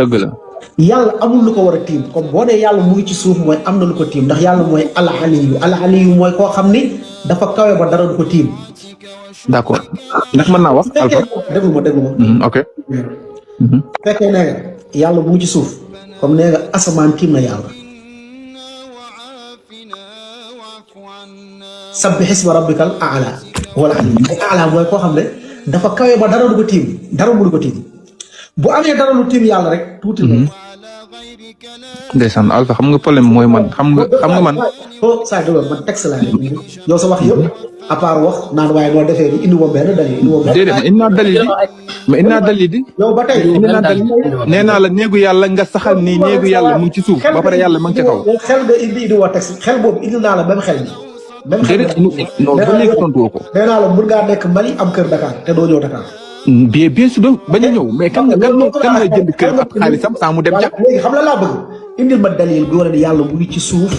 dëgg la yàlla amul lu ko war a tiim comme boo nee yàlla mu ngi ci suuf mooy am na lu ko tiim ndax yàlla mooy al aliyu mooy koo xam ni dafa kawe ba dara du ko tiim. d'accord ndax mën naa wax Alpha. déglu ma. ok. bu fekkee nee nga yàlla mu ngi ci suuf comme nee nga asamaan tiim na yàlla. sabbi xisma rabbikal aala wala aala mooy koo xam ne dafa kawe ba dara du ko tiim dara mu du ko tiim bu amee dara lu tiim yàlla rek tuuti la. ndeysaan Alpha xam nga problème mooy man xam nga man. saa dëgg man texte laa indi yow sa wax yëpp à part wax naan waaye noo defee ni indi woon benn dalil. déedéet ma indi naa dalil di ma indi naa dalil di. yow ba tey indi naa dalil nee naa la néegu yàlla nga saxal ni néegu yàlla mu ngi ci suuf ba pare yàlla mu ngi ci kaw. xel nga indi woo texte xel boobu indi naa la même xel bi. même xel déedéet non ba léegi tontu woo ko. nee naa la mën ngaa nekk Mali am kër Dakar te doo ñëw Dakar. bien sûr donc bañ a ñëw mais kan nga jënd kër ak xaalisam saa mu dem jàpp. léegi xam la laa bëgg indil ma dalil bi wane ne yàlla mu ngi ci suuf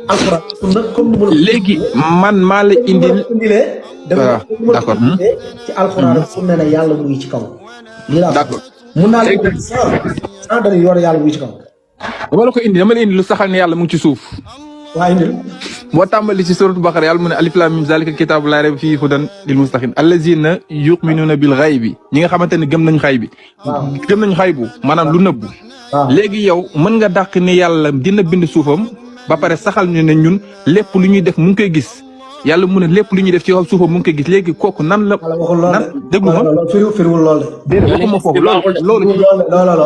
alxuraan comme ni ma la. léegi man maa la indil. waaw d'accord ci alxuraan su ne la yàlla mu ngi ci kaw. lii laa d'accord mun naa la indil sans dalil yor yàlla mu ngi ci kaw. dama la ko indi dama la indi lu saxal ne yàlla mu ngi ci suuf. waa indil. boo tàmbali ci suratul Baqara yàlla mu ne alif lam mim zalika kitaabu laa rayba fiihi hudan lil muttaqin allazina yuminuuna bil ghaybi ñi nga xamante ne gëm nañu xay bi. gëm nañu xay bu maanaam lu nëbbu. léegi yow mën nga dàq ni yàlla dina bind suufam ba pare saxal ñu ne ñun lépp lu ñuy def mu ngi koy gis yàlla mu ne lépp lu ñuy def ci kaw suufam mu ngi koy gis léegi kooku nan la. nan déglu ma firiwul lool de. déedéet waxuma foofu loolu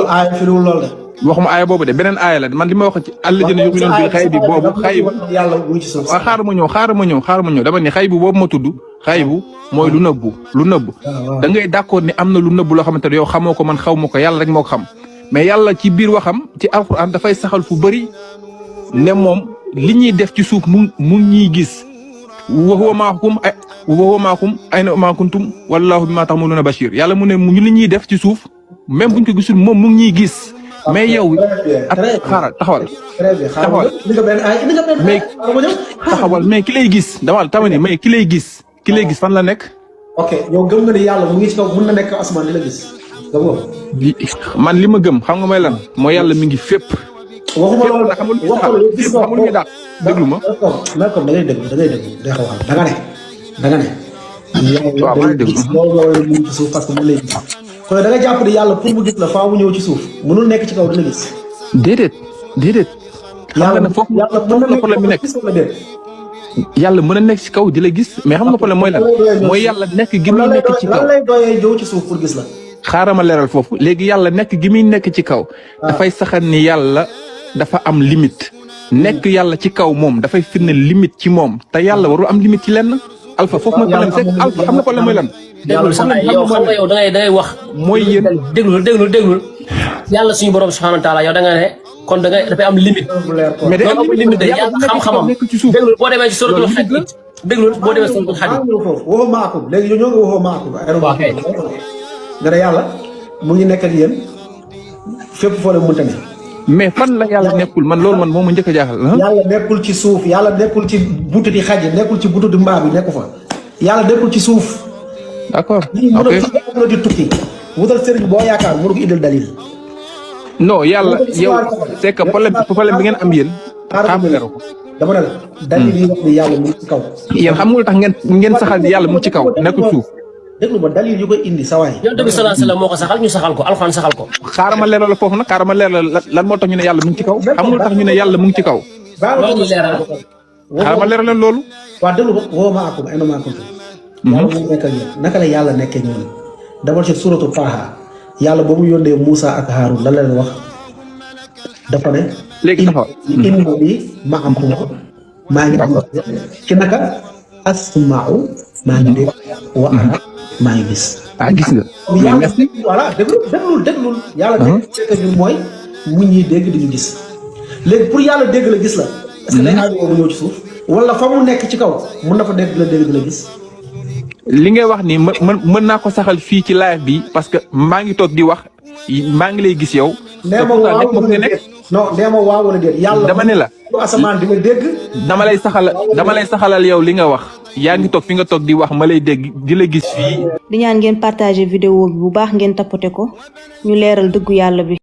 aaya firiwul lool de. waxuma aaya boobu de beneen aaya la man li ma wax ci allazina yuminuuna bil ghaybi boobu xay bu yàlla mu ngi ci suuf. waaw xaaral ma ñëw dama ne xay bu boobu ma tudd xay bu mooy lu nëbbu da ngay d'accord ni am na lu nëbbu loo xamante ne yow xamoo ko man xaw ma ko yàlla rek moo ko xam mais yàlla ci biir waxam ci alxuraan dafay saxal fu bëri ne moom li ñuy def ci suuf mu ñuy gis wa huwa maakum ayna maa kuntum wallaahu bimaa ta'maluuna basiir yàlla mu ne ñu li ñuy def ci suuf même buñ ko gisul moom mu ngi ñuy gis mais yow xaaral taxawal mais taxawal mais ki lay gis dama tamani mais ki lay gis fan la nekk. ok yow gëm nga ni yàlla mu ngi ci kaw mën na nekk asamaan di la gis. man li ma gëm xam nga may lan mooy yàlla mi ngi fépp. waxuma loolu nag xamul ñu daal déglu ma. mais comme da ngay déglu day xaw a xam da nga ne. waaw maa ngi déglu loolu mu ngi ci suuf parce que mu lay gis. kon da nga jàpp ni yàlla pour mu gis la faaw mu ñëw ci suuf mënul nekk ci kaw di la gis. déedéet. xam nga ne foofu la problème bi nekk. yàlla mën a nekk ci kaw di la gis mais xam nga problème mooy lan mooy yàlla nekk gi muy nekk ci kaw. lan lay doyee ñëw ci suuf pour gis la. xaaral ma leeral foofu léegi yàlla nekk gi muy nekk ci kaw. dafay saxal ni yàlla dafa am limite. nekk yàlla ci kaw moom dafay firnde limite ci moom te yàlla warul am limite ci lenn. Alpha foofu mooy problème c'est Alpha xam nga problème mooy lan. déglul sax yow xam nga yow da ngay wax. mooy yéen déglul yàlla suñu borom subhanahu wa taala yow da nga ne kon da ngay dafay am limite. mais day am limite de yàlla xam-xamam. déglul boo demee ci suratul Hadid déglul boo demee suratul Hadid. waxoo maakum léegi ñoo ngi waxoo maakum. waaw kay. nga ne yàlla mu ngi nekk ak yéen fépp foo leen mënta ne. mais fan la yàlla nekkul man loolu man moom ma njëkk a jaaxal. yàlla nekkul ci suuf yàlla nekkul ci bututi xaj nekkul ci bututi mbaa bi nekku fa yàlla nekkul ci suuf. d'accord ok mën a di tukki wutal sëriñ boo yaakaar mënu ko indil dalil. non yàlla yow c'est que problème bi ngeen am yéen. xam nga ko dama ne la. dalil yi wax ni yàlla mu ngi ci kaw. yéen xam nga lu tax ngeen saxal ni yàlla mu ngi ci kaw nekkul suuf. déglu ma dalil yu koy indi sa waay. Yonent bi sallallahu alayhi wasallam moo ko saxal ñu saxal ko alxuraan saxal ko. xaaral ma leeral la foofu nag xaaral ma leeral lan moo tax ñu ne yàlla mu ngi ci kaw. xam nga lu tax ñu ne yàlla mu ngi ci kaw. loolu leeral. xaaral ma leeral leen loolu. waaw déglu ma woo ma akum ay na maa kuntum. yàlla mu nekk ak yéen naka la yàlla nekkee ñoom. demal ci suratu Taaha yàlla ba mu yónnee Moussa ak Haroun lan la leen wax dafa ne. léegi taxaw inni ma am maa ngi am ci naka asma'u maa ngi dégg wa ara maa ngi gis. gis nga. merci voilà déglul yàlla nekk ñun mooy mu ñuy dégg di ñu gis léegi pour yàlla dégg la gis la. est-ce que day aajowoo mu ñëw ci suuf. wala fa mu nekk ci kaw mun na fa dégg la dégg la gis. li ngay wax ni mën naa ko saxal fii ci live bi parce que maa ngi toog di wax maa ngi lay gis yow. nee ma waaw wala déet non nee ma waaw wala déet yàlla dama ne la. asamaan di nga dégg. dama lay saxalal yow li nga wax yaa ngi toog fi nga toog di wax ma lay dégg di la gis fii. di ñaan ngeen partager vidéo bi bu baax ngeen tapoter ko ñu leeral dëggu yàlla bi.